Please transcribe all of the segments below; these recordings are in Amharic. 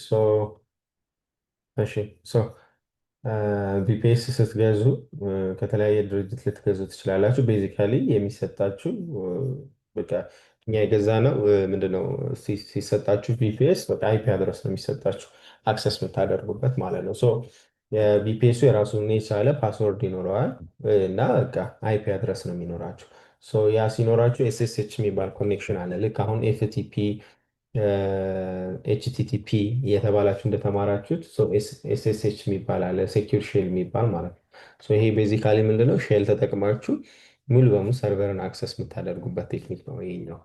So እሺ፣ so VPS ስትገዙ ከተለያየ ድርጅት ልትገዙ ትችላላችሁ። Basically የሚሰጣችሁ በቃ እኛ የገዛነው ምንድነው፣ ሲሰጣችሁ VPS በቃ IP address ነው የሚሰጣችሁ access የምታደርጉበት ማለት ነው። So የ VPS ኡ የራሱን የቻለ password ይኖረዋል እና በቃ IP address ነው የሚኖራችሁ። So ያ ሲኖራችሁ SSH የሚባል connection አለ። ልክ አሁን FTP፣ HTTP እየተባላችሁ እንደተማራችሁት SSH የሚባል አለ፣ secure shell የሚባል ማለት ነው። So ይሄ basically ምንድነው፣ shell ተጠቅማችሁ ሙሉ በሙሉ server ን access የምታደርጉበት technique ነው ይሄኛው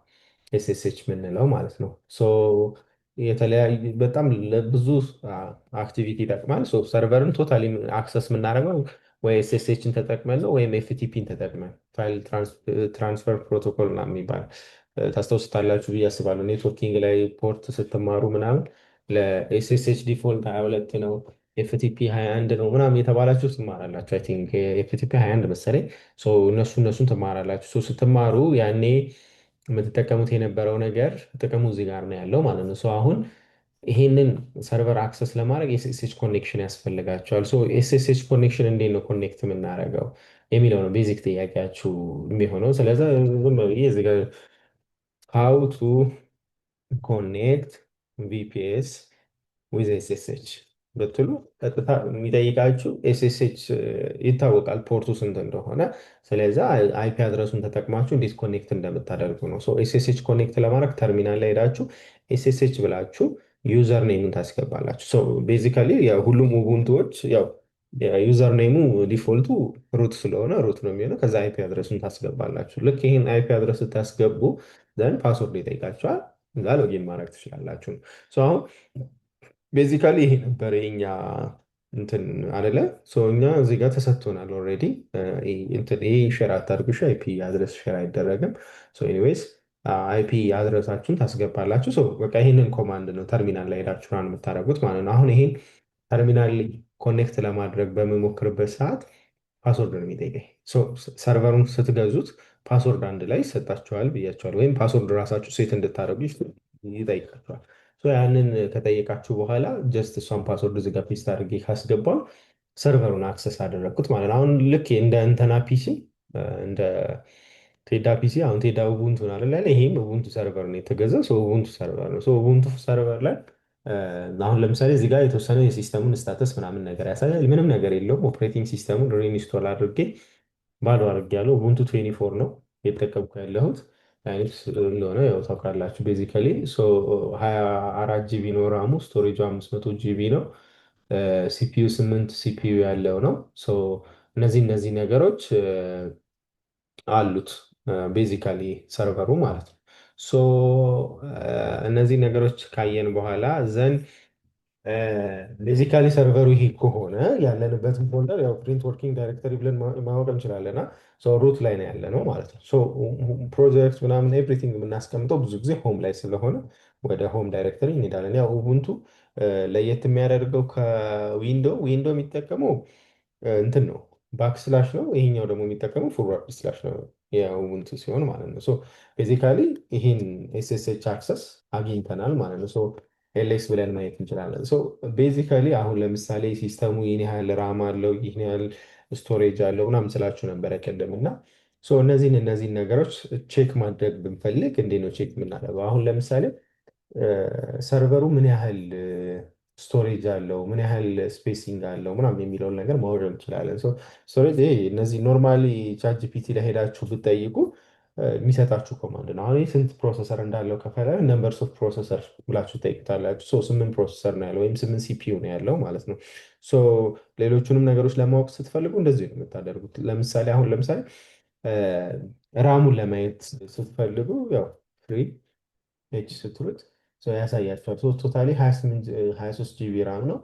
SSH የምንለው ማለት ነው። So የተለያዩ በጣም ለብዙ activity ይጠቅማል። So server ን totally access የምናደርገው ወይ SSH ን ተጠቅመን ነው ወይም FTP ን ተጠቅመን፣ file transfer protocol ምናምን የሚባል ታስታውሱታላችሁ ብዬ አስባለሁ። Networking ላይ port ስትማሩ ምናምን ለ SSH default 22 ነው፣ FTP 21 ነው ምናምን የተባላችሁ ትማራላችሁ። I think FTP 21 መሰለኝ። So እነሱን ትማራላችሁ። So ስትማሩ ያኔ የምትጠቀሙት የነበረው ነገር ጥቅሙ እዚህ ጋር ነው ያለው ማለት ነው። So አሁን ይሄንን server access ለማድረግ SSH connection ያስፈልጋችኋል። So SSH connection እንዴት ነው connect የምናደርገው የሚለው ነው basic ጥያቄያችሁ የሚሆነው። ስለዚ ዝም ብዬ እዚህ ጋር how to connect VPS with SSH ብትሉ ቀጥታ የሚጠይቃችሁ SSH ይታወቃል port ኡ ስንት እንደሆነ። ስለዚ IP address ኡን ተጠቅማችሁ እንዴት connect እንደምታደርጉ ነው። SSH connect ለማድረግ ተርሚናል ላይ ሄዳችሁ SSH ብላችሁ username ኡን ታስገባላችሁ። Basically ሁሉም Ubuntu ዎች ያው username ኡ default ኡ root ስለሆነ root ነው የሚሆነው። ከዛ IP address ኡን ታስገባላችሁ። ልክ ይህን IP address ስታስገቡ then password ይጠይቃችኋል። እዛ login ማድረግ ትችላላችሁ። So አሁን basically ይሄ ነበር የኛ እንትን አደለ? እኛ እዚህ ጋር ተሰጥቶናል already። ይሄ share አታድርጉ፣ IP address share አይደረግም። Anyways IP address ኣችሁን ታስገባላችሁ። So በቃ ይህንን command ነው ተርሚናል ላይ ሄዳችሁ run የምታደርጉት ማለት ነው። አሁን ይሄን terminal connect ለማድረግ በምሞክርበት ሰዓት password ነው የሚጠይቀኝ። Server ኡን ስትገዙት password አንድ ላይ ይሰጣችኋል ብያችኋል። ወይም password ራሳችሁ set እንድታደርጉ ይጠይቃችኋል። ያንን ከጠየቃችሁ በኋላ just እሷን password እዚህ ጋር paste አድርጌ ካስገባው server ኡን access አደረግኩት ማለት ነው። አሁን ልክ እንደ እንተና PC፣ እንደ ቴዳ PC፣ አሁን ቴዳ Ubuntu ነው አይደል? ይሄም Ubuntu server ነው የተገዛው። Ubuntu server ነው። Ubuntu server ላይ አሁን ለምሳሌ እዚህ ጋር የተወሰነ የ system ኡን status ምናምን ነገር ያሳያል። ምንም ነገር የለውም። Operating system ኡን reinstall አድርጌ ባዶ አድርጌ ያለው Ubuntu 24 ነው የተጠቀምኩ ያለሁት። Linux እንደሆነ ያው ታውቃላችሁ። Basically 24 GB ነው RAM ኡ፣ storage ኡ 500 GB ነው። CPU 8 CPU ያለው ነው። እነዚህ ነገሮች አሉት basically server ኡ ማለት ነው። So እነዚህ ነገሮች ካየን በኋላ then basically server ኡ ይሄ ከሆነ ያለንበትን folder ያው print working directory ብለን ማወቅ እንችላለን። Root ላይ ነው ያለነው ማለት ነው። ፕሮጀክት ምናምን everything የምናስቀምጠው ብዙ ጊዜ home ላይ ስለሆነ ወደ home directory እንሄዳለን። ያው Ubuntu ለየት የሚያደርገው ከ Window፣ Window የሚጠቀመው እንትን ነው፣ backslash ነው። ይሄኛው ደግሞ የሚጠቀመው forward slash ነው የ Ubuntu ሲሆን ማለት ነው። So basically ይህን SSH access አግኝተናል ማለት ነው። So ls ብለን ማየት እንችላለን። So basically አሁን ለምሳሌ system ኡ ይህን ያህል RAM አለው፣ ይህን ያህል storage አለው ምናምን ስላችሁ ነበረ ቅድም። እና so እነዚህን ነገሮች check ማድረግ ብንፈልግ እንዴት ነው check የምናደርገው? አሁን ለምሳሌ server ኡ ምን ያህል storage አለው፣ ምን ያህል spacing አለው ምናምን የሚለውን ነገር ማወቅ እንችላለን። Storage እነዚህ normally ChatGPT ላይ ሄዳችሁ ብትጠይቁ የሚሰጣችሁ command ነው። አሁን ስንት processor እንዳለው ከፈለጋችሁ numbers of processor ብላችሁ ትጠይቁታላችሁ። So 8 processor ነው ያለው ወይም 8 CPU ነው ያለው ማለት ነው። So ሌሎቹንም ነገሮች ለማወቅ ስትፈልጉ እንደዚህ ነው የምታደርጉት። ለምሳሌ አሁን ለምሳሌ RAM ኡን ለማየት ስትፈልጉ ያው free h ስትሉት ያሳያችኋል። Totally 23 GB RAM ነው።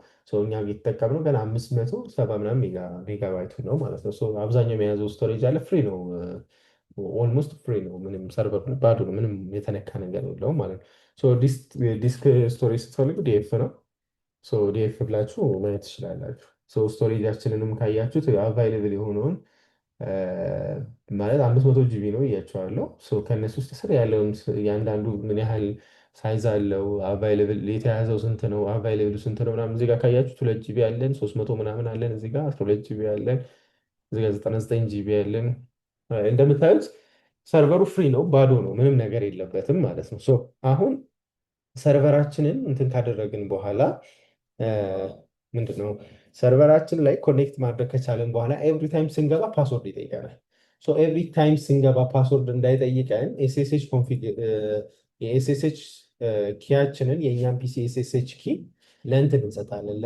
እኛ የተጠቀምነው ገና 570 ምናምን ሜጋባይቱ ነው ማለት ነው። አብዛኛው የያዘው storage አለ፣ free ነው፣ almost free ነው። ምንም server ባዶ ነው። ምንም የተነካ ነገር የለውም ማለት ነው። Disk storage ስትፈልጉ df ነው። df ብላችሁ ማየት ትችላላችሁ። Storage ኣችንንም ካያችሁት available የሆነውን ማለት 500 GB ነው እያቸዋለሁ። ከእነሱ ውስጥ ስር ያለውን እያንዳንዱ ምን ያህል Size አለው። Available የተያዘው ስንት ነው፣ available ኡ ስንት ነው ምናምን እዚህ ጋር ካያችሁት 2 GB አለን፣ 300 ምናምን አለን፣ እዚህ ጋር 12 GB አለን፣ እዚህ ጋር 99 GB አለን። እንደምታዩት server ኡ free ነው፣ ባዶ ነው፣ ምንም ነገር የለበትም ማለት ነው። So አሁን server ኣችንን እንትን ካደረግን በኋላ፣ ምንድን ነው፣ server ኣችን ላይ connect ማድረግ ከቻለን በኋላ every time ስንገባ password ይጠይቀናል። So every time ስንገባ password እንዳይጠይቀን SSH config የ SSH key ያችንን፣ የእኛን PC SSH key ለእንትን እንሰጣለን፣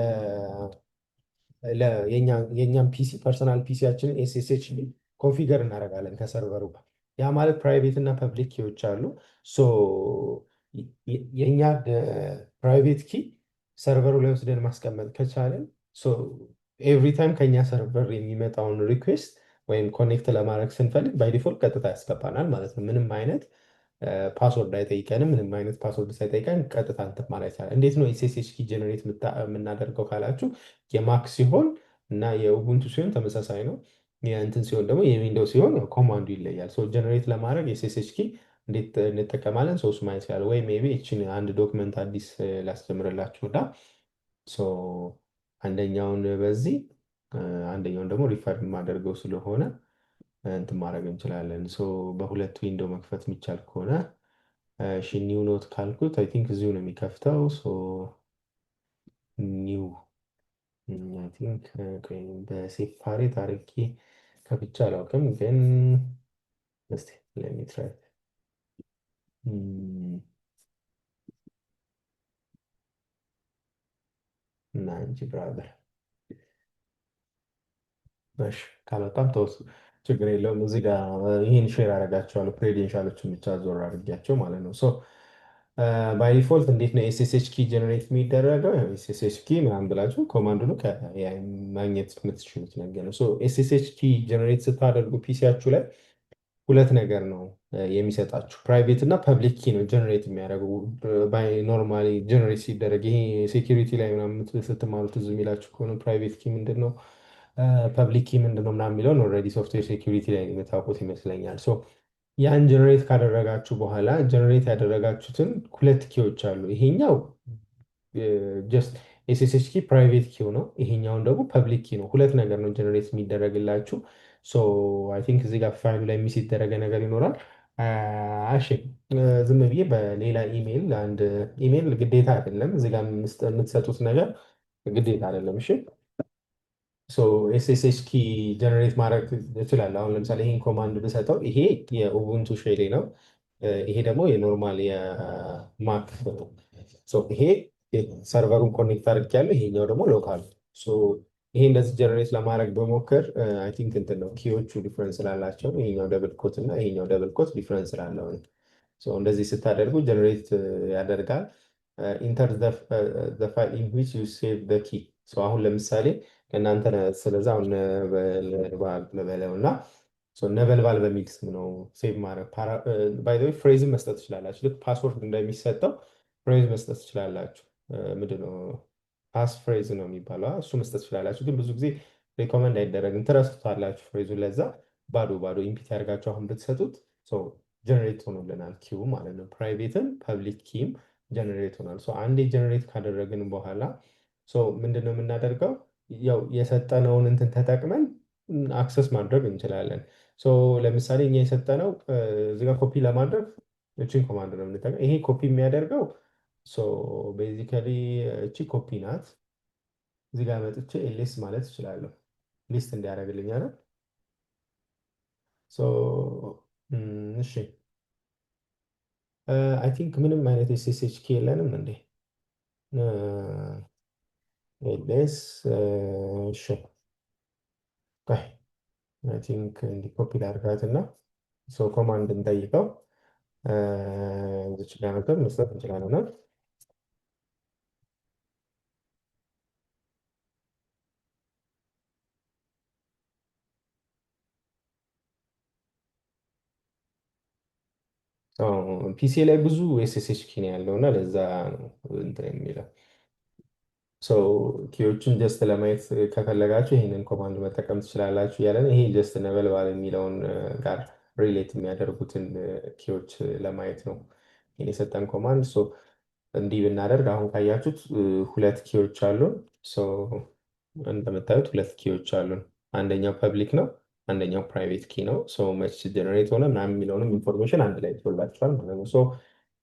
የእኛን PC፣ personal PC ያችንን SSH configure እናደርጋለን ከ server ኡ ጋር። ያ ማለት private እና public key ዎች አሉ። So የእኛ private key server ኡ ላይ ወስደን ማስቀመጥ ከቻለን every time ከኛ server የሚመጣውን request ወይም connect ለማድረግ ስንፈልግ by default ቀጥታ ያስገባናል ማለት ነው። ምንም አይነት password አይጠይቀንም። ምንም አይነት password ሳይጠይቀን ቀጥታ እንትን ማለት ይቻላል። እንዴት ነው SSH key generate የምናደርገው ካላችሁ የ Mac ሲሆን እና የ Ubuntu ሲሆን ተመሳሳይ ነው። የእንትን ሲሆን ደግሞ የ Windows ሲሆን command ኡ ይለያል። So generate ለማድረግ SSH key እንዴት እንጠቀማለን? So እሱ ማየት ይችላል። ወይ maybe እችን አንድ document አዲስ ላስጀምርላችሁ እና so አንደኛውን በዚህ አንደኛውን ደግሞ refer የማደርገው ስለሆነ እንትን ማድረግ እንችላለን። So በሁለት window መክፈት የሚቻል ከሆነ፣ እሺ፣ new note ካልኩት I think እዚሁ ነው የሚከፍተው። So new I think በ separate አድርጌ ከፍቼ አላውቅም፣ ግን እስቲ let me try እና እንጂ brother፣ እሺ ካልወጣም ተውት፣ ችግር የለውም። እዚህ ጋር ይህን share አደርጋቸዋለሁ፣ credential ኦችን ብቻ ዞር አድርጊያቸው ማለት ነው። So by default እንዴት ነው SSH key generate የሚደረገው? SSH key ምናምን ብላችሁ command ኡን ማግኘት የምትችሉት ነገር ነው። So SSH key generate ስታደርጉ PC ያችሁ ላይ ሁለት ነገር ነው የሚሰጣችሁ። Private እና public key ነው generate የሚያደርጉ። By normally generate ሲደረግ ይሄ security ላይ ምናምን ስትማሩ ትዝ የሚላችሁ ከሆነ private key ምንድን ነው፣ public key ምንድን ነው ምናምን የሚለውን already software security ላይ የምታውቁት ይመስለኛል። So ያን generate ካደረጋችሁ በኋላ generate ያደረጋችሁትን ሁለት key ዎች አሉ። ይሄኛው just SSH key private key ው ነው። ይሄኛውን ደግሞ public key ነው። ሁለት ነገር ነው generate የሚደረግላችሁ። So I think እዚህ ጋር ፋይሉ ላይ miss የተደረገ ነገር ይኖራል። እሺ፣ ዝም ብዬ በሌላ ኢሜይል፣ አንድ ኢሜይል ግዴታ አይደለም። እዚህ ጋር የምትሰጡት ነገር ግዴታ አይደለም። እሺ፣ so SSH key generate ማድረግ እችላለሁ። አሁን ለምሳሌ ይሄን command ብሰጠው ይሄ የ Ubuntu shell ኤ ነው። ይሄ ደግሞ የ normal የ Mac ነው። So ይሄ server ኡን connect አድርጌያለሁ። ይሄኛው ደግሞ local። ይሄ እንደዚህ generate ለማድረግ በሞክር I think እንትን ነው፣ key ዎቹ difference ስላላቸው፣ ይሄኛው double quote እና ይሄኛው double quote difference ስላለው ነው። So እንደዚህ ስታደርጉ generate ያደርጋል። Enter the file in which you save the key። አሁን ለምሳሌ ከእናንተ ስለዛ አሁን ነበልባል ልበለው እና ነበልባል በሚል ስም ነው save ማድረግ። By the way phrase ን መስጠት ትችላላችሁ። ልክ password እንደሚሰጠው phrase መስጠት ትችላላችሁ። ምንድን ነው፣ pass phrase ነው የሚባለው፣ እሱ መስጠት ትችላላችሁ። ግን ብዙ ጊዜ recommend አይደረግም፣ ትረሱታላችሁ phrase ኡ። ለዛ ባዶ ባዶ empty አድርጋችሁ አሁን ብትሰጡት generate ሆኖልናል key ው ማለት ነው። Private ም public key ም generate ሆኗል። አንዴ generate ካደረግን በኋላ ምንድን ነው የምናደርገው? ያው የሰጠነውን እንትን ተጠቅመን access ማድረግ እንችላለን። ለምሳሌ እኛ የሰጠነው እዚጋ ኮፒ ለማድረግ እቺን command ነው የምንጠቀም። ይሄ ኮፒ የሚያደርገው basically እቺ ኮፒ ናት። እዚህ ጋር መጥቼ ls ማለት እችላለሁ፣ list እንዲያደርግልኝ አይደል? እሺ፣ I think ምንም አይነት SSH key የለንም እንዴ? Ls፣ እሺ፣ ቆይ፣ I think እንዲህ ኮፒ ላድርጋት እና so command እንጠይቀው። እዚች ጋር መጥተን መስጠት እንችላለን። PC ላይ ብዙ SSH key ነው ያለው እና ለዛ ነው እንትን የሚለው። Key ዎቹን just ለማየት ከፈለጋችሁ ይህንን command መጠቀም ትችላላችሁ እያለን ይሄ just ነበልባል የሚለውን ጋር relate የሚያደርጉትን key ዎች ለማየት ነው። የሰጠን command። So እንዲህ ብናደርግ አሁን ካያችሁት ሁለት key ዎች አሉን። እንደምታዩት ሁለት key ዎች አሉን። አንደኛው public ነው፣ አንደኛው private key ነው። So መች generate ሆነ ምናምን የሚለውንም information አንድ ላይ ይዞላችኋል ማለት ነው። So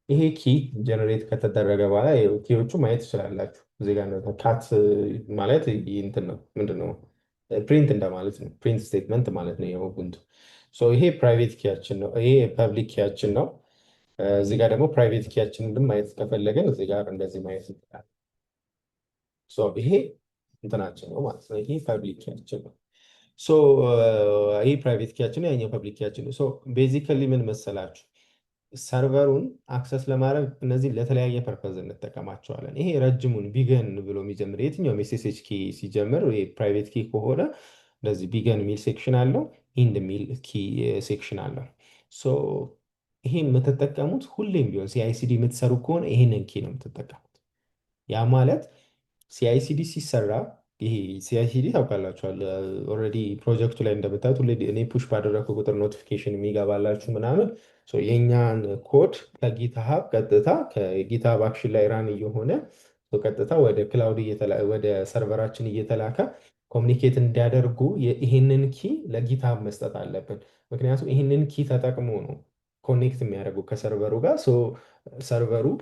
ይሄ key generate ከተደረገ በኋላ key ዎቹ ማየት ትችላላችሁ። እዚህ ጋር cat ማለት እንትን ነው፣ ምንድን ነው፣ print እንደማለት ነው። Print statement ማለት ነው የ Ubuntu። So ይሄ private key ያችን ነው። ይሄ public key ያችን ነው። እዚህ ጋር ደግሞ private key ያችንን ማየት ከፈለግን እዚህ ጋር እንደዚህ ማየት እንችላለን። So ይሄ እንትናችን ነው ማለት ነው። ይሄ public key ያችን ነው። So ይሄ private key ያችን ነው፣ ያኛው public key ያችን ነው። So basically ምን መሰላችሁ፣ server ኡን access ለማድረግ እነዚህ ለተለያየ purpose እንጠቀማቸዋለን። ይሄ ረጅሙን begin ብሎ የሚጀምር የትኛውም SSH key ሲጀምር private key ከሆነ እንደዚህ begin የሚል section አለው፣ end የሚል key section አለው። So ይሄ የምትጠቀሙት ሁሌም ቢሆን CI/CD የምትሰሩ ከሆነ ይሄንን key ነው የምትጠቀሙት። ያ ማለት CI/CD ሲሰራ፣ ይሄ CI/CD ታውቃላችኋል። Already ፕሮጀክቱ ላይ እንደምታዩት ሁሌ እኔ push ባደረግኩ ቁጥር notification የሚገባላችሁ ምናምን፣ የእኛን code ከ GitHub ቀጥታ ከ GitHub Action ላይ run እየሆነ ቀጥታ ወደ cloud ወደ server ኣችን እየተላከ communicate እንዲያደርጉ ይሄንን key ለ GitHub መስጠት አለብን። ምክንያቱም ይሄንን key ተጠቅሞ ነው connect የሚያደርጉ ከ server ኡ ጋር። Server ኡ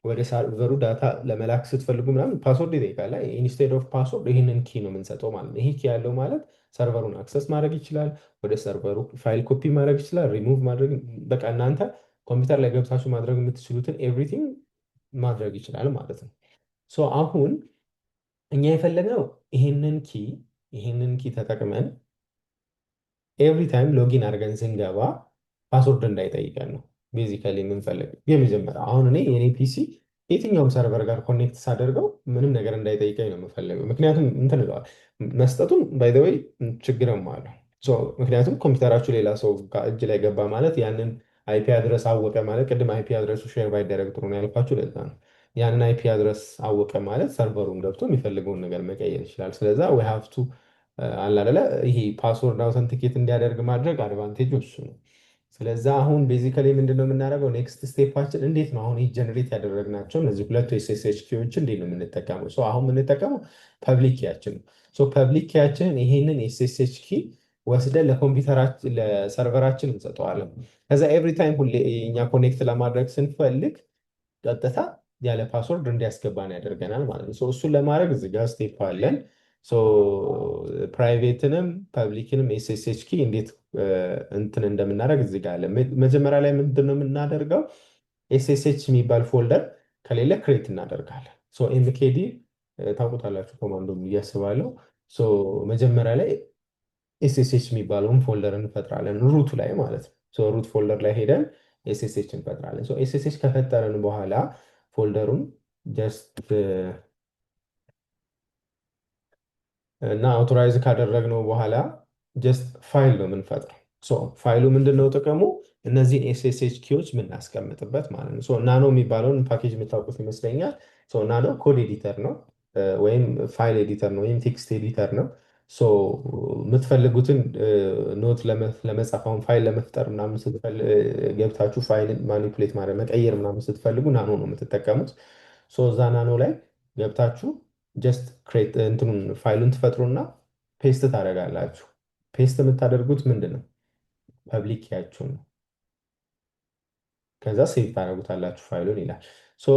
ወደ server ኡ data ለመላክ ስትፈልጉ ምናምን password ይጠይቃል። Instead of password ይህንን key ነው የምንሰጠው ማለት ነው። ይሄ key ያለው ማለት server ኡን access ማድረግ ይችላል። ወደ server ኡ file copy ማድረግ ይችላል። ሪሙቭ ማድረግ፣ በቃ እናንተ ኮምፒውተር ላይ ገብታችሁ ማድረግ የምትችሉትን everything ማድረግ ይችላል ማለት ነው። So አሁን እኛ የፈለግነው ይሄንን key ተጠቅመን every time login አድርገን ስንገባ password እንዳይጠይቀን ነው basically የምንፈልገው። የመጀመሪያው አሁን እኔ የኔ PC የትኛውም server ጋር connect ሳደርገው ምንም ነገር እንዳይጠይቀኝ ነው የምፈልገው። ምክንያቱም እንትን እለዋል መስጠቱን by the way ችግርም አለው። ምክንያቱም ኮምፒውተራችሁ ሌላ ሰው እጅ ላይ ገባ ማለት፣ ያንን IP address አወቀ ማለት፣ ቅድም IP address ኡ share ባይደረግ ጥሩ ነው ያልኳችሁ ለዛ ነው። ያንን IP address አወቀ ማለት server ኡን ገብቶ የሚፈልገውን ነገር መቀየር ይችላል። ስለዛ we have to አለ አይደለ ይሄ password authenticate እንዲያደርግ ማድረግ advantage ኡ እሱ ነው። ስለዛ አሁን basically ምንድነው የምናደርገው? Next step ኣችን እንዴት ነው አሁን ይህ generate ያደረግናቸው እነዚህ ሁለቱ SSH key ዎችን እንዴት ነው የምንጠቀመው? So አሁን የምንጠቀመው public key ያችን ነው። So public key ያችንን ይሄንን SSH key ወስደን ለኮምፒውተራችን ለ server ኣችን እንሰጠዋለን። ከዛ every time ሁሌ እኛ connect ለማድረግ ስንፈልግ ቀጥታ ያለ password እንዲያስገባን ያደርገናል ማለት ነው። እሱን ለማድረግ እዚህ ጋር step አለን። Private ንም public ንም SSH key እንዴት እንትን እንደምናደርግ እዚህ ጋር አለ። መጀመሪያ ላይ ምንድን ነው የምናደርገው? SSH የሚባል folder ከሌለ create እናደርጋለን። mkdir ታውቁታላችሁ command ኡን ብዬ አስባለሁ። መጀመሪያ ላይ SSH የሚባለውን folder እንፈጥራለን፣ root ኡ ላይ ማለት ነው። Root folder ላይ ሄደን SSH እንፈጥራለን። SSH ከፈጠርን በኋላ folder ኡን just እና authorize ካደረግነው በኋላ just file ነው የምንፈጥረው። ፋይሉ ምንድነው ጥቅሙ? እነዚህን SSH key ዎች የምናስቀምጥበት ማለት ነው። Nano የሚባለውን ፓኬጅ የምታውቁት ይመስለኛል። Nano code editor ነው ወይም file editor ነው ወይም text editor ነው። የምትፈልጉትን note ለመጻፍ፣ አሁን ፋይል ለመፍጠር ምናምን ገብታችሁ file ን manipulate ማድረግ፣ መቀየር ምናምን ስትፈልጉ nano ነው የምትጠቀሙት። እዛ nano ላይ ገብታችሁ just create እንትኑን ፋይሉን ትፈጥሩና paste ታደርጋላችሁ። Paste የምታደርጉት ምንድን ነው? Public key ያችሁን ነው። ከዛ save ታደርጉታላችሁ ፋይሉን ይላል። So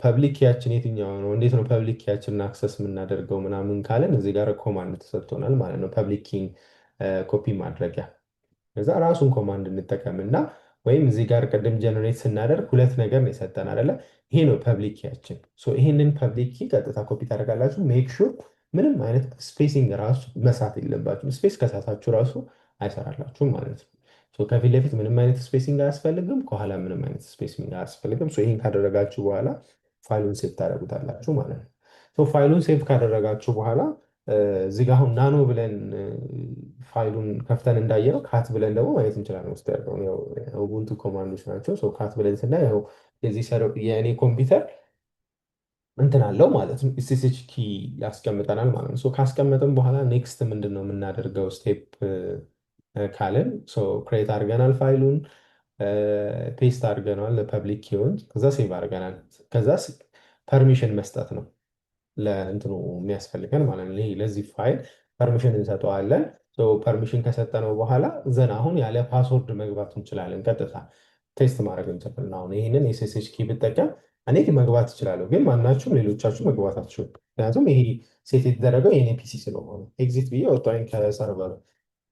public key ያችን የትኛው ነው? እንዴት ነው public key ያችንን access የምናደርገው ምናምን ካለን እዚህ ጋር command ተሰጥቶናል ማለት ነው። Public key ን copy ማድረጊያ ከዛ ራሱን command እንጠቀምና ወይም እዚህ ጋር ቅድም generate ስናደርግ ሁለት ነገር ነው የሰጠን አይደለ? ይሄ ነው public key ያችን። So ይሄንን public key ቀጥታ ኮፒ ታደርጋላችሁ። Make sure ምንም አይነት spacing ራሱ መሳት የለባችሁም። Space ከሳታችሁ ራሱ አይሰራላችሁም ማለት ነው። So ከፊት ለፊት ምንም አይነት spacing አያስፈልግም፣ ከኋላ ምንም አይነት spacing አያስፈልግም። So ይሄን ካደረጋችሁ በኋላ file ኡን save ታደርጉታላችሁ ማለት ነው። So file ኡን save ካደረጋችሁ በኋላ እዚህ ጋር አሁን nano ብለን ፋይሉን ከፍተን እንዳየነው cat ብለን ደግሞ ማየት እንችላለን። ውስጥ ያለውን ያው Ubuntu command ኦች ናቸው። So cat ብለን ስናይ ያው የዚህ የእኔ ኮምፒውተር እንትን አለው ማለት ነው። SSH key ያስቀምጠናል ማለት ነው። So ካስቀመጥን በኋላ next ምንድን ነው የምናደርገው step ካልን create አድርገናል ፋይሉን። Paste አድርገነዋል ለ public key ውን፣ ከዛ save አድርገናል። ከዛ permission መስጠት ነው ለእንትኑ የሚያስፈልገን ማለት ነው። ይሄ ለዚህ file permission እንሰጠዋለን። Permission ከሰጠነው በኋላ then አሁን ያለ password መግባት እንችላለን። ቀጥታ test ማድረግ እንችላለን። አሁን ይህንን SSH key ብጠቀም እኔ መግባት እችላለሁ፣ ግን ማናችሁም ሌሎቻችሁ መግባት አትችሉም። ምክንያቱም ይሄ set የተደረገው የኔ PC ስለሆነ exit ብዬ ወጣሁኝ ከ server ኡ።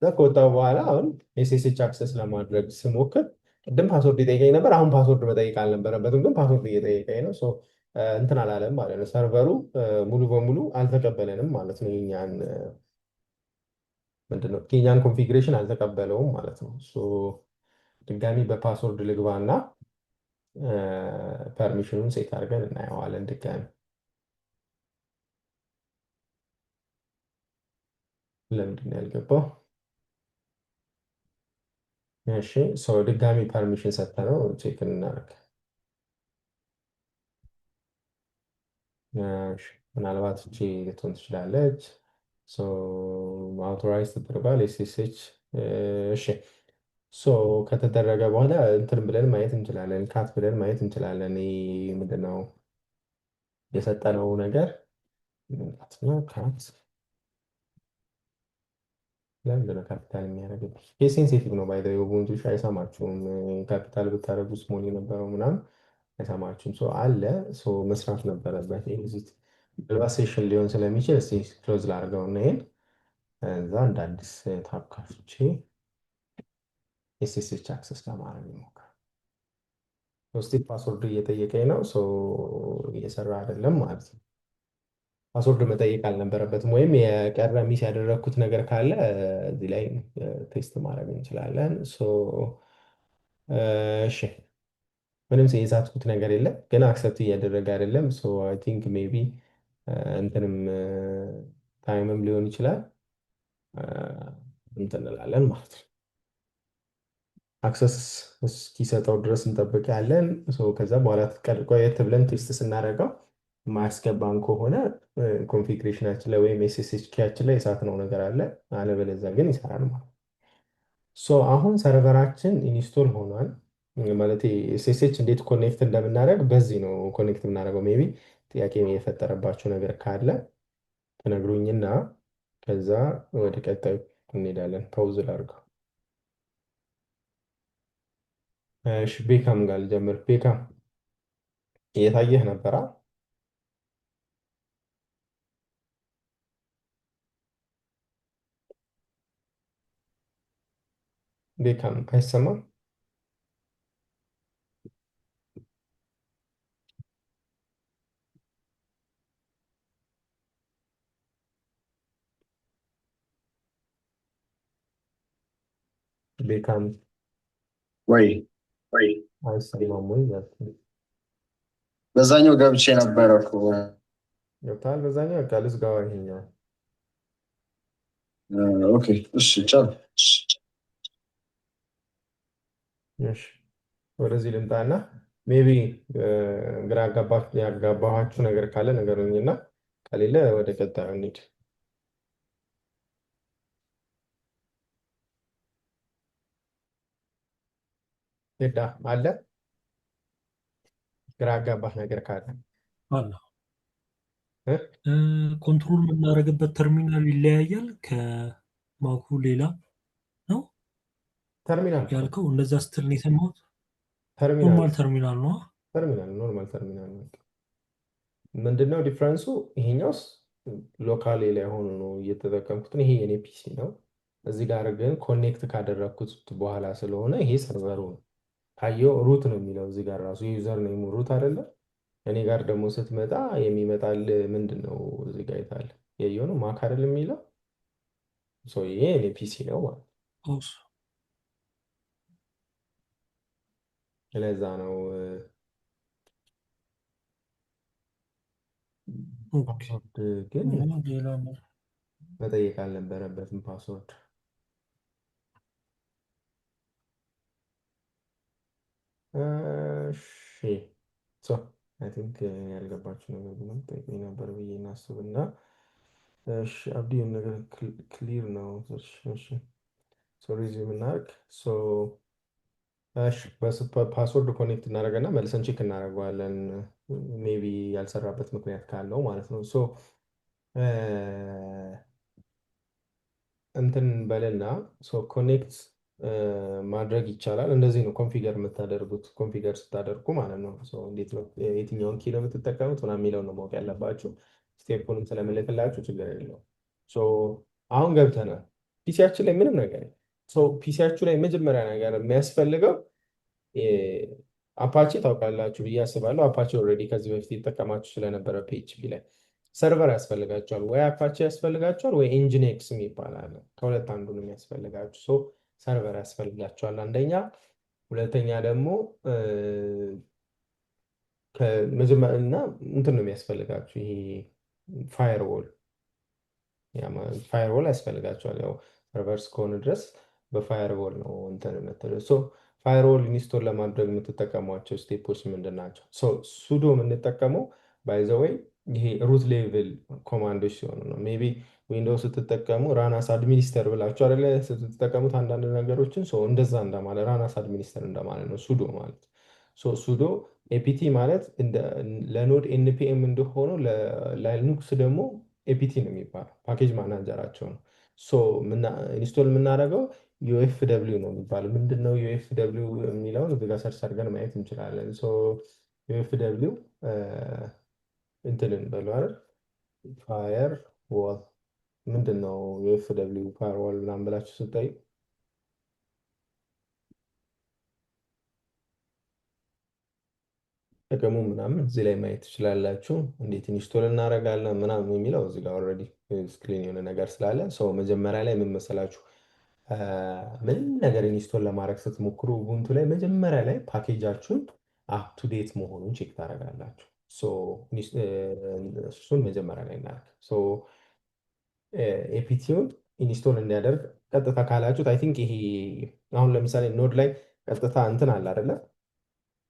እዛ ከወጣሁ በኋላ አሁን SSH access ለማድረግ ስሞክር ቅድም password ይጠይቀኝ ነበር። አሁን password መጠየቅ አልነበረበትም፣ ግን password እየጠየቀኝ ነው። So እንትን አላለም ማለት ነው። Server ኡ ሙሉ በሙሉ አልተቀበለንም ማለት ነው። የኛን ምንድነው የኛን configuration አልተቀበለውም ማለት ነው። So ድጋሚ በ password ልግባና permission ኑን set አድርገን እናየዋለን ድጋሚ። ለምንድን ነው ያልገባው? እሺ so ድጋሚ permission ሰጥተነው check እናደርግ። እሺ ምናልባት እቺ ልትሆን ትችላለች። So authorize ተደርጓል። SSH እሺ so ከተደረገ በኋላ እንትን ብለን ማየት እንችላለን። Cat ብለን ማየት እንችላለን። ይሄ ምንድነው የሰጠነው ነገር cat ነው። Cat ለምንድን ነው ካፒታል የሚያደርግብኝ? ይሄ sensitive ነው። By the way Ubuntu አይሰማችሁም። ካፒታል ብታደርጉ small የነበረው ምናምን አይሰማችሁም። So አለ so መስራት ነበረበት። Exit ምናልባት session ሊሆን ስለሚችል እስኪ close ላድርገው እና ይሄን እዛ እንደ አዲስ tab ከፍቼ SSH access ለማድረግ ይሞክራል። Still password እየጠየቀኝ ነው። So እየሰራ አይደለም ማለት ነው። Password መጠየቅ አልነበረበትም። ወይም የቀረ miss ያደረግኩት ነገር ካለ እዚህ ላይ test ማድረግ እንችላለን። So እሺ ምንም የሳትኩት ነገር የለም፣ ግን accept እያደረገ አይደለም። So I think maybe እንትንም time ም ሊሆን ይችላል እንትን እንላለን ማለት ነው። Access እስኪሰጠው ድረስ እንጠብቃለን። So ከዛ በኋላ ቆየት ብለን test ስናደርገው የማያስገባን ከሆነ configuration ኣችን ላይ ወይም SSH key ያችን ላይ የሳትነው ነገር አለ። አለበለዚያ ግን ይሰራል ማለት ነው። So አሁን server ኣችን install ሆኗል። ማለት SSH እንዴት connect እንደምናደርግ በዚህ ነው connect የምናደርገው። Maybe ጥያቄ የፈጠረባቸው ነገር ካለ ትነግሩኝና ከዛ ወደ ቀጣዩ እንሄዳለን። Pause ላድርገው። እሺ ቤካም ጋር ልጀምር። ቤካም እየታየህ ነበራ? ቤካም አይሰማም? ቤካም ወይ አይሰማም ወይ? በዛኛው ገብቼ ነበረ እኮ። ገብተሃል? በዛኛው በቃ ልዝጋዋ ይሄኛው። Okay እሺ ቻው። እሺ ወደዚህ ልምጣና maybe ግራ ያጋባኋችሁ ነገር ካለ ንገሩኝና ከሌለ ወደ ቀጣዩ እንሂድ። ሄዳ አለ ግራ ያጋባህ ነገር ካለ አለ እ? Control የምናደርግበት ተርሚናል ይለያያል ከ Mac ኡ ሌላ ነው ተርሚናል ያልከው? እንደዛ ስትል ነው የሰማሁት። ተርሚናል Normal terminal ነው። Terminal normal terminal ነው። ምንድነው difference ኡ? ይሄኛውስ locally ላይ ሆኖ ነው እየተጠቀምኩት ነው። ይሄ የኔ PC ነው። እዚህ ጋር ግን connect ካደረግኩት በኋላ ስለሆነ ይሄ server ኡ ነው። ካየው root ነው የሚለው እዚህ ጋር ራሱ username ኡ root አይደለም። እኔ ጋር ደግሞ ስትመጣ የሚመጣል ምንድን ነው እዚህ ጋር የታለ ያየው ነው Mac አይደል የሚለው so ይሄ የኔ PC ነው ማለት ነው። ለዛ ነው password ግን ሌላ መጠየቅ አልነበረበትም password። እሺ so I think ያልገባችሁ ነገር ቢኖር ጠይቁኝ ነበር ብዬ እናስብና፣ እሺ አብዲ ነገር clear ነው። እሺ so resume እናድርግ። So እሺ፣ password connect እናደርገና መልሰን check እናደርገዋለን። Maybe ያልሰራበት ምክንያት ካለው ማለት ነው። So እንትን በልና so connect ማድረግ ይቻላል። እንደዚህ ነው configure የምታደርጉት፣ configure ስታደርጉ ማለት ነው። So እንዴት ነው፣ የትኛውን key ነው የምትጠቀሙት ምናምን የሚለውን ነው ማወቅ ያለባችሁ። Step ኡንም ስለምልክላችሁ ችግር የለውም። So አሁን ገብተናል። PC ያችን ላይ ምንም ነገር የለም። So PC ያችሁ ላይ መጀመሪያ ነገር የሚያስፈልገው Apache ታውቃላችሁ ብዬ አስባለሁ። Apache already ከዚህ በፊት የተጠቀማችሁ ስለነበረ PHP ላይ server ያስፈልጋችኋል። ወይ Apache ያስፈልጋችኋል ወይ Nginx የሚባል አለ። ከሁለት አንዱ ነው የሚያስፈልጋችሁ። So server ያስፈልጋችኋል አንደኛ። ሁለተኛ ደግሞ ከመጀመሪያ እና እንትን ነው የሚያስፈልጋችሁ፣ ይሄ firewall፣ firewall ያስፈልጋችኋል። ያው server እስከሆነ ድረስ በ firewall ነው እንትን የምትለው። So firewall install ለማድረግ የምትጠቀሟቸው step ኦች ምንድን ናቸው? So sudo የምንጠቀመው by the way ይሄ root level command ኦች ሲሆኑ ነው። Maybe Windows ስትጠቀሙ run as administrator ብላችሁ አይደለ ስትጠቀሙት አንዳንድ ነገሮችን? So እንደዛ እንደማለት፣ run as administrator እንደማለት ነው sudo ማለት። So sudo apt ማለት ለ Node npm እንደሆነው ለ Linux ደግሞ apt ነው የሚባለው፣ package manager ኣቸው ነው። So install የምናደርገው UFW ነው የሚባለው። ምንድን ነው UFW የሚለውን እዚህ ጋር search አድርገን ማየት እንችላለን። So UFW እንትንን በሉ አይደል፣ firewall ምንድን ነው UFW firewall ምናምን ብላችሁ ስታይ ጥቅሙ ምናምን እዚህ ላይ ማየት ትችላላችሁ። እንዴት install እናደርጋለን ምናምን የሚለው እዚህ ጋር already screen የሆነ ነገር ስላለ። So መጀመሪያ ላይ ምን መሰላችሁ፣ ምንም ነገር install ለማድረግ ስትሞክሩ Ubuntu ላይ መጀመሪያ ላይ package ኣችሁን up to date መሆኑን check ታደርጋላችሁ። እሱን መጀመሪያ ላይ እናደርግ። apt ውን install እንዲያደርግ ቀጥታ ካላችሁት I think ይሄ አሁን ለምሳሌ Node ላይ ቀጥታ እንትን አለ አይደለ?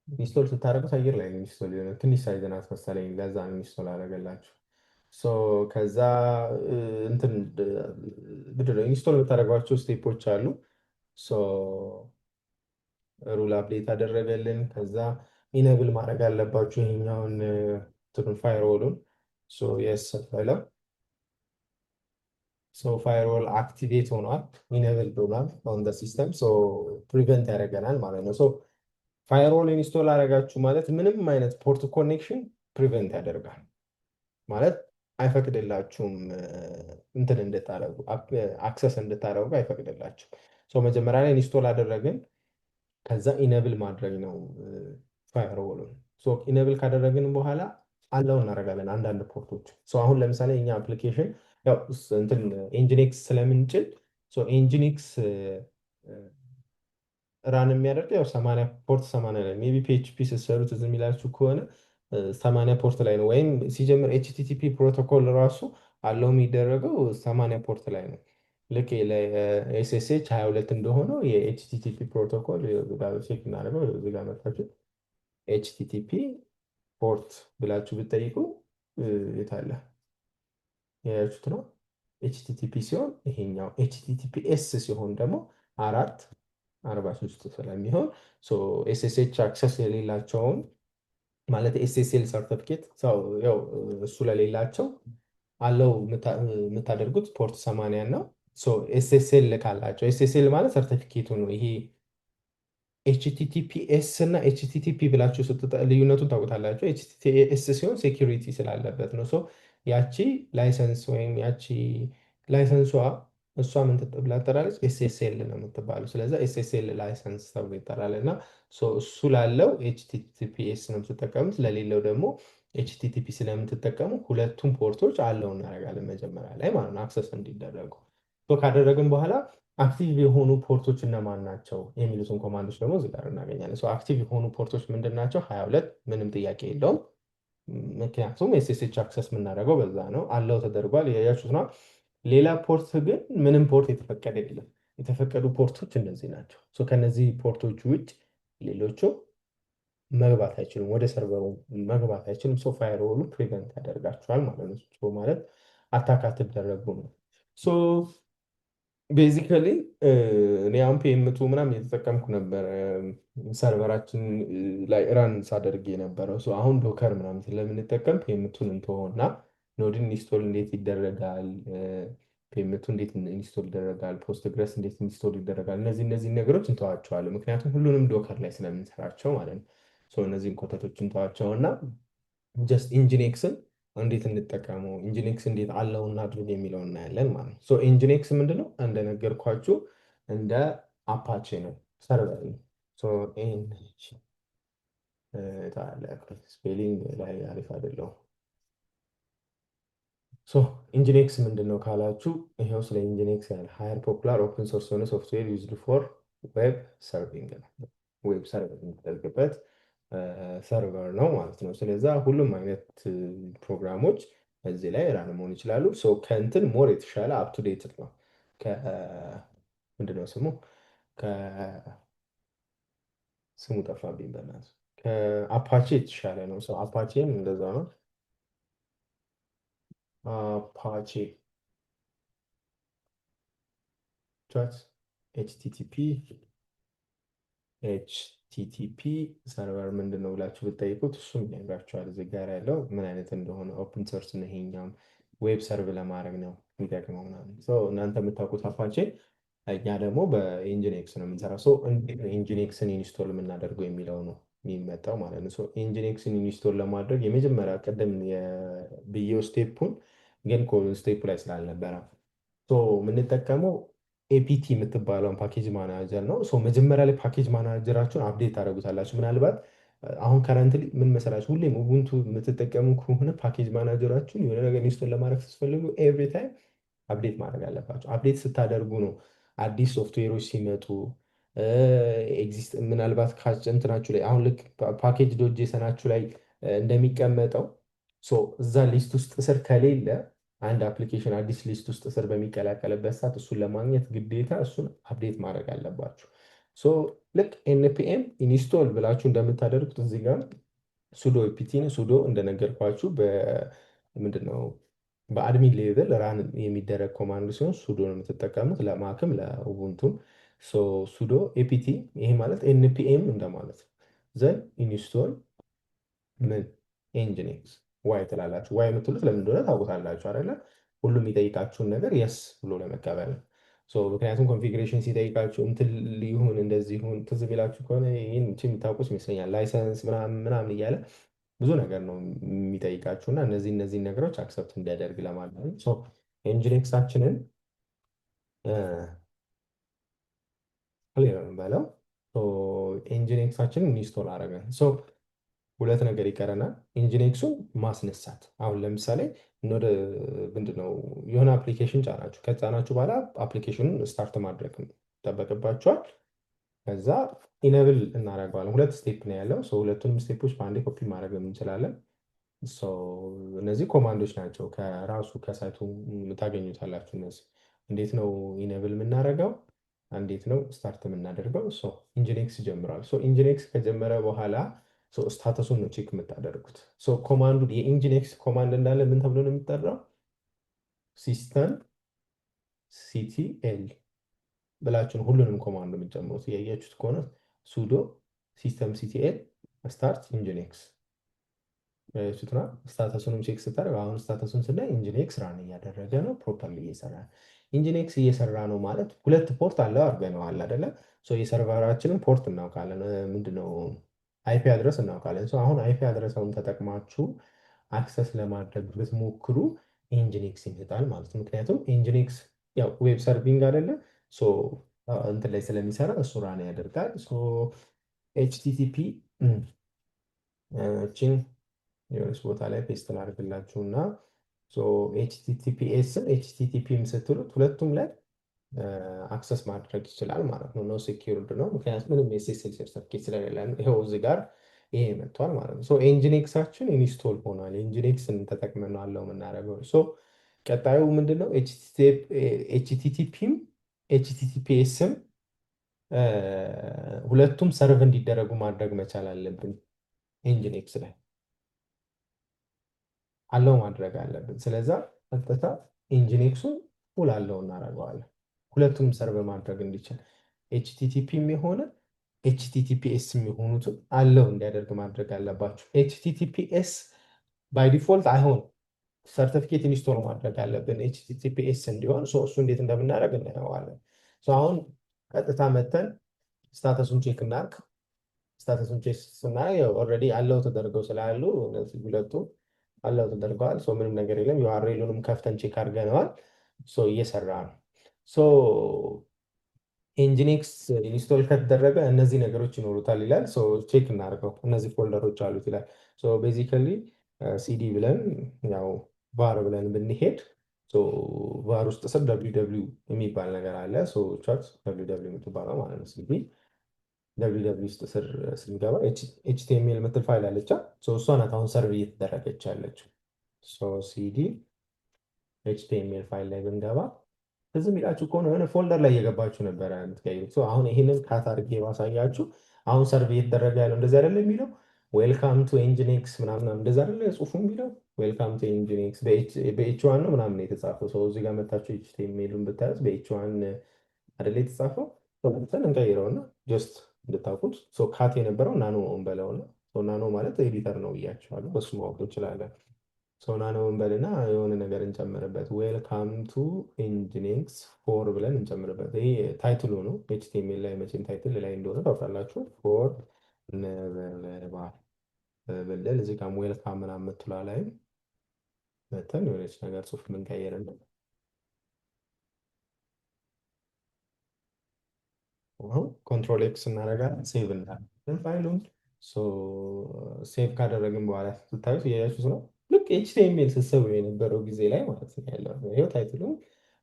Install ስታደርጉት አየር ላይ install የሆነ ትንሽ size ናት መሰለኝ፣ ለዛ ነው install አደረገላችሁ። So ከዛ እንትን ምንድን ነው install የምታደርጓቸው step ኦች አሉ። So rule update አደረገልን። ከዛ enable ማድረግ አለባችሁ ይሄኛውን እንትኑን firewall ኡን። So yes በለው። So firewall activate ሆኗል፣ enable ሆኗል on the system፣ so prevent ያደርገናል ማለት ነው። So firewall install አደረጋችሁ ማለት ምንም አይነት port connection prevent ያደርጋል ማለት አይፈቅድላችሁም፣ እንትን እንድታደርጉ፣ access እንድታደርጉ አይፈቅድላችሁም። So መጀመሪያ ላይ install አደረግን፣ ከዛ enable ማድረግ ነው firewall ኡን። So enable ካደረግን በኋላ allow እናደርጋለን አንዳንድ port ኦች። So አሁን ለምሳሌ እኛ application ያው እንትን Nginx ስለምንጭን Nginx run የሚያደርገው ያው 80 port 80 ላይ፣ maybe PHP ስትሰሩ ትዝ የሚላችሁ ከሆነ 80 port ላይ ነው። ወይም ሲጀምር HTTP protocol ራሱ allow የሚደረገው 80 port ላይ ነው። ልክ SSH 22 እንደሆነው የ HTTP protocol check እናደርገው፣ እዚህ ጋር መጣችሁ HTTP port ብላችሁ ብትጠይቁ የት አለ ያያችሁት ነው። HTTP ሲሆን ይሄኛው፣ HTTPS ሲሆን ደግሞ 443 ስለሚሆን SSH access የሌላቸውን ማለት SSL certificate ያው እሱ ለሌላቸው allow የምታደርጉት port 80 ነው። SSL ካላቸው፣ SSL ማለት ሰርቲፊኬቱ ነው። ይሄ HTTPS እና HTTP ብላችሁ ልዩነቱን ታውቁታላችሁ። HTTPS ሲሆን security ስላለበት ነው። So ያቺ license ወይም ያቺ license ኧ እሷ ምን ብላ ትጠራለች? SSL ነው የምትባለው። ስለዚ SSL license ተብሎ ይጠራል። እና እሱ ላለው HTTPS ነው የምትጠቀሙት፣ ለሌለው ደግሞ HTTP ስለምትጠቀሙ ሁለቱም port ኦች allow እናደርጋለን መጀመሪያ ላይ ማለት ነው access እንዲደረጉ። ካደረግን በኋላ active የሆኑ port ኦች እነማን ናቸው የሚሉትን command ኦች ደግሞ እዚህ ጋር እናገኛለን። Active የሆኑ port ኦች ምንድን ናቸው? 22፣ ምንም ጥያቄ የለውም። ምክንያቱም SSH access የምናደርገው በዛ ነው። Allow ተደርጓል፣ ያያችሁት ነው። ሌላ port ግን ምንም port የተፈቀደ የለም። የተፈቀዱ port ኦች እነዚህ ናቸው። ከነዚህ port ኦች ውጭ ሌሎቹ መግባት አይችሉም፣ ወደ server ኡ መግባት አይችሉም። So firewall ኡ prevent ያደርጋቸዋል ማለት ነው። ማለት attack አትደረጉም ነው። So Basically እኔ አሁን PM2 ምናምን እየተጠቀምኩ ነበር server ኣችን ላይ run ሳደርግ የነበረው። So አሁን Docker ምናምን ስለምንጠቀም PM2ን እንተወውና Node ን install እንዴት ይደረጋል፣ PM2 እንዴት install ይደረጋል፣ Postgres እንዴት install ይደረጋል፣ እነዚህ ነገሮች እንተዋቸዋለን። ምክንያቱም ሁሉንም Docker ላይ ስለምንሰራቸው ማለት ነው። So እነዚህን ኮተቶች እንተዋቸውና just Nginx ን እንዴት እንጠቀመው፣ Nginx እንዴት allow እናድርግ የሚለው እናያለን ማለት ነው። So Nginx ምንድነው? እንደነገርኳችሁ እንደ Apache ነው፣ server ነው። So spelling ላይ አሪፍ አይደለሁም። So Nginx ምንድን ነው ካላችሁ ይሄው ስለ Nginx ያለ higher popular open source የሆነ software used for web serving ነው። Web serve የሚደረግበት server ነው ማለት ነው። ስለዛ ሁሉም አይነት ፕሮግራሞች እዚህ ላይ run መሆን ይችላሉ። So ከእንትን more የተሻለ up to date ነው። ምንድነው ስሙ? ስሙ ጠፋብኝ በእናትህ። ከ Apache የተሻለ ነው። So Apache ም እንደዛ ነው። Apache dot HTTP server ምንድን ነው ብላችሁ ብትጠይቁት እሱም ይነግራችኋል። እዚህ ጋር ያለው ምን አይነት እንደሆነ open source ነው። ይሄኛውም web serve ለማድረግ ነው የሚጠቅመው ምናምን። So እናንተ የምታውቁት Apache፣ እኛ ደግሞ በ Nginx ነው የምንሰራው። So እንዴት ነው Nginx ን install የምናደርገው የሚለው ነው የሚመጣው ማለት ነው። So Nginx ን install ለማድረግ የመጀመሪያ ቅድም ብዬው step ኡን ግን step ኡ ላይ ስላልነበረ የምንጠቀመው APT የምትባለውን package manager ነው። So መጀመሪያ ላይ package manager ኣችሁን update ታደርጉታላችሁ። ምናልባት አሁን currently ምን መሰላችሁ፣ ሁሌም Ubuntu የምትጠቀሙ ከሆነ package manager ኣችሁን የሆነ ነገር install ለማድረግ ስትፈልጉ every time update ማድረግ አለባችሁ። Update ስታደርጉ ነው አዲስ ሶፍትዌሮች ሲመጡ exist ምናልባት እንትናችሁ ላይ አሁን ልክ package dot json ኣችሁ ላይ እንደሚቀመጠው እዛ list ውስጥ ስር ከሌለ አንድ application አዲስ list ውስጥ ስር በሚቀላቀልበት ሰዓት እሱን ለማግኘት ግዴታ እሱን update ማድረግ አለባችሁ። So ልክ npm install ብላችሁ እንደምታደርጉት እዚህ ጋር sudo apt ን sudo እንደነገርኳችሁ ምንድነው በ admin level run የሚደረግ command ሲሆን sudo ነው የምትጠቀሙት ለማክም ለኡቡንቱም። Sudo apt ይሄ ማለት npm እንደማለት ነው። Then install ምን Nginx y ትላላችሁ። y የምትሉት ለምን እንደሆነ ታውቁታላችሁ አይደለ? ሁሉም የሚጠይቃችሁን ነገር yes ብሎ ለመቀበል ነው። ምክንያቱም configuration ሲጠይቃችሁ እንትን ይሁን እንደዚህ ይሁን ትዝ ቢላችሁ ከሆነ ይህን የምታውቁት ይመስለኛል። License ምናምን ምናምን እያለ ብዙ ነገር ነው የሚጠይቃችሁ እና እነዚህን ነገሮች accept እንዲያደርግ ለማለት ነው። Nginx ኣችንን clear በለው Nginx ኣችንን install አደረገን። ሁለት ነገር ይቀረናል። Nginx ኡን ማስነሳት። አሁን ለምሳሌ ወደ ምንድን ነው የሆነ application ጫናችሁ፣ ከጫናችሁ በኋላ application ኑን start ማድረግ ይጠበቅባችኋል። ከዛ enable እናደርገዋለን። ሁለት step ነው ያለው። ሁለቱንም step ኦች በአንዴ ኮፒ ማድረግ እንችላለን። እነዚህ command ኦች ናቸው፣ ከራሱ ከ site ኡ ታገኙታላችሁ። እነዚህ እንዴት ነው enable የምናደርገው፣ እንዴት ነው start የምናደርገው። Nginx ጀምሯል። Nginx ከጀመረ በኋላ status ኡን ነው check የምታደርጉት። Command ኡ የ Nginx command እንዳለ ምን ተብሎ ነው የሚጠራው? Systemctl ብላችሁን ሁሉንም command የምትጨምሩት። እያያችሁት ከሆነ sudo systemctl start Nginx ያያችሁትና status ኡንም check ስታደርግ አሁን status ኡን ስናይ Nginx run እያደረገ ነው፣ properly እየሰራ ነው። Nginx እየሰራ ነው ማለት ሁለት port አለው አድርገነዋል አይደለ? የ server ኣችንን port እናውቃለን፣ ምንድነው IP address እናውቃለን። አሁን IP address ኡን ተጠቅማችሁ access ለማድረግ ብትሞክሩ Nginx ይመጣል ማለት ነው። ምክንያቱም Nginx ያው web serving አይደለ እንትን ላይ ስለሚሰራ እሱ run ያደርጋል። HTTP ችን የሆነች ቦታ ላይ paste ላድርግላችሁ እና HTTPS ን HTTP ም ስትሉት ሁለቱም ላይ access ማድረግ ይችላል ማለት ነው። No secured ነው፣ ምክንያቱም ምንም SSL certificate ስለሌለ ይኸው እዚህ ጋር ይሄ መጥቷል ማለት ነው። Nginx ኣችን install ሆኗል። Nginx ን ተጠቅመን allow የምናደርገው። ቀጣዩ ምንድነው? HTTP ም HTTPS ም ሁለቱም serve እንዲደረጉ ማድረግ መቻል አለብን። Nginx ላይ allow ማድረግ አለብን። ስለዛ ቀጥታ Nginx ኡን full allow እናደርገዋለን። ሁለቱም serve ማድረግ እንዲችል HTTP ም የሆነ HTTPS የሚሆኑትን allow እንዲያደርግ ማድረግ አለባችሁ። HTTPS by default አይሆን፣ certificate install ማድረግ አለብን HTTPS እንዲሆን። እሱ እንዴት እንደምናደርግ እናየዋለን። አሁን ቀጥታ መተን status ኡን check እናርግ። Status ኡን check ስናደርግ already allow ተደርገው ስላሉ እነዚህ ሁለቱ allow ተደርገዋል። ምንም ነገር የለም። URL ኡንም ከፍተን check አድርገነዋል። እየሰራ ነው። Nginx install ከተደረገ እነዚህ ነገሮች ይኖሩታል ይላል። Check እናድርገው። እነዚህ folder ኦች አሉት ይላል። Basically cd ብለን ያው var ብለን ብንሄድ var ውስጥ ስር www የሚባል ነገር አለ። ቻት www የምትባለው ማለት ነው። cd www ውስጥ ስር ስንገባ HTML የምትል ፋይል አለቻ። እሷ ናት አሁን serve እየተደረገች ያለችው። cd HTML file ላይ ብንገባ ትዝ የሚላችሁ ከሆነ የሆነ folder ላይ እየገባችሁ ነበረ የምትቀይሩት። አሁን ይህንን cat አድርጌ ባሳያችሁ አሁን serve እየተደረገ ያለው እንደዚህ አይደለ የሚለው? "Welcome to Nginx" ምናምን እንደዚህ አይደለ ጽሁፉ የሚለው? "Welcome to Nginx" በ H1 ነው ምናምን የተጻፈው። So እዚህ ጋር መታችሁ HTML ኡን ብታዩት በ H1 አይደለ የተጻፈው? እንቀይረውና just እንድታውቁት cat የነበረው nano እንበለውና፣ nano ማለት editor ነው ብያቸዋለሁ። በሱ ማወቅ እንችላለን። So nano እንበልና የሆነ ነገር እንጨምርበት። "Welcome to Nginx for" ብለን እንጨምርበት። ይሄ title ኡ ነው። HTML ላይ መቼም title ላይ እንደሆነ ታውቃላችሁ። For ነበልባል ብንል እዚህ ጋር welcome ምናምን የምትለዋ ላይም መተን የሆነች ነገር ጽሁፍ የምንቀይርልን አሁን control X እናደርጋለን፣ save እናደርጋለን ፋይሉን። Save ካደረግን በኋላ ስታዩት እያያችሁት ነው። ልክ HTML ስትሰሩ የነበረው ጊዜ ላይ ማለት ነው ያለው። ይኸው title ኡ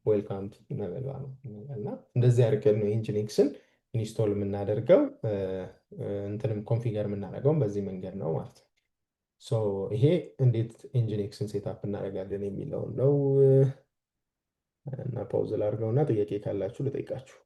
"Welcome to ነበልባል" ነው እና እንደዚህ አድርገን ነው Nginx ን install የምናደርገው፣ እንትንም configure የምናደርገውም በዚህ መንገድ ነው ማለት ነው። So ይሄ እንዴት Nginx ን setup እናደርጋለን የሚለውን ነው እና pause ላድርገውና ጥያቄ ካላችሁ ልጠይቃችሁ።